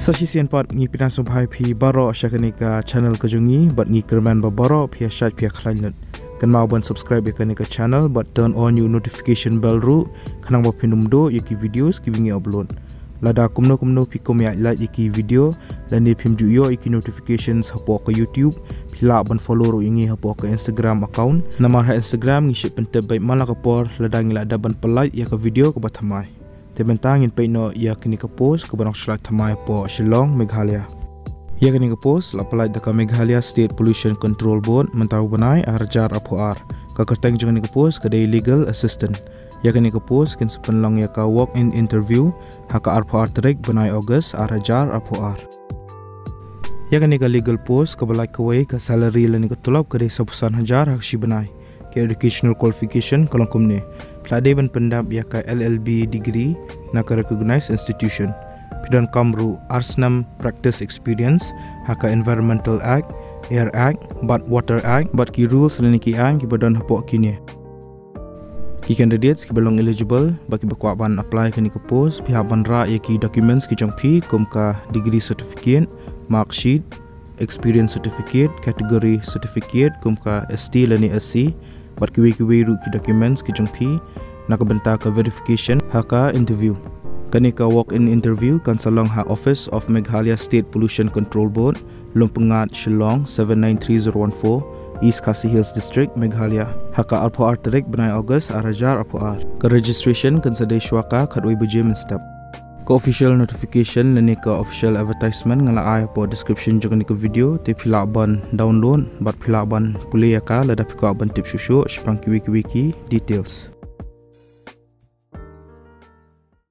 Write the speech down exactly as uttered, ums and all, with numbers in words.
Sa shisien pat ngi pdiang sngewbha ïa phi baroh sha kane ka channel ka jong ngi, bad ngi kyrmen ba baroh phi ïa shait phi ïa khlaiñ lut. Kynmaw ban subscribe ïa kane ka channel bad turn on ïa u notification bell ruh, khnang ba phin ym duh ïa ki videos kiba ngi upload. Lada kumno kumno phi kum ïa like ïa ki video, lane phim ju ïoh ïa ki notifications hapoh ka YouTube, phi lah ban follow ruh ïa ngi hapoh ka Instagram account. Namar ha Instagram ngi shait pyntip beit man la ka por lada ngi la dep ban pynlait ïa ka video kaba thymmai. Te mynta ngin peit noh ïa kane ka post kaba nang shu lait thymmai hapoh Shillong, Meghalaya. Ïa kane ka post la pynlait da ka Meghalaya State Pollution Control Board mynta u bnai ar hajar arphew ar. Ka kyrteng jong kane ka post ka dei Legal Assistant. Ïa kane ka post kin sa pynlong ïa ka walk-in interview ha ka arphew ar tarik bnai August ar hajar arphew ar. Ïa kane ka legal post kaba lait kawei, ka salary lane ka tulop ka dei saphew san hajar ha ka shi bnai. Ka educational qualification ka long kumne: phi la dei ban pyndap ïa ka L L B degree na ka recognized institution. Phi donkam ruh ar snem practice experience ha ka Environmental Act, Air Act bad Water Act bad ki rules lane ki aiñ kiba don hapoh kine. Ki candidates kiba long eligible bad kiba kwah ban apply kane ka post, phi hap ban rah ïa ki documents ki jong phi kum ka degree certificate, mark sheet, experience certificate, category certificate kum ka S T lane S C, bad kiwei kiwei ruh ki documents ki jong phi na ka bynta ka verification ha ka interview. Kane ka walk-in interview kan sa long ha Office of Meghalaya State Pollution Control Board, Lumpyngngad, Shillong, seven nine three zero one four, East Khasi Hills District, Meghalaya, ha ka arphew ar tarik bnai August ar hajar arphew ar. Ka registration kan sa dei shwa ka khatwei baje mynstep. Ka official notification lane ka official advertisement nga la ai hapoh description jong kane ka video, te phi lah ban download bad phi lah ban pule ïa ka lada phi kwah ban tip shuh shuh shaphang kiwei kiwei ki details.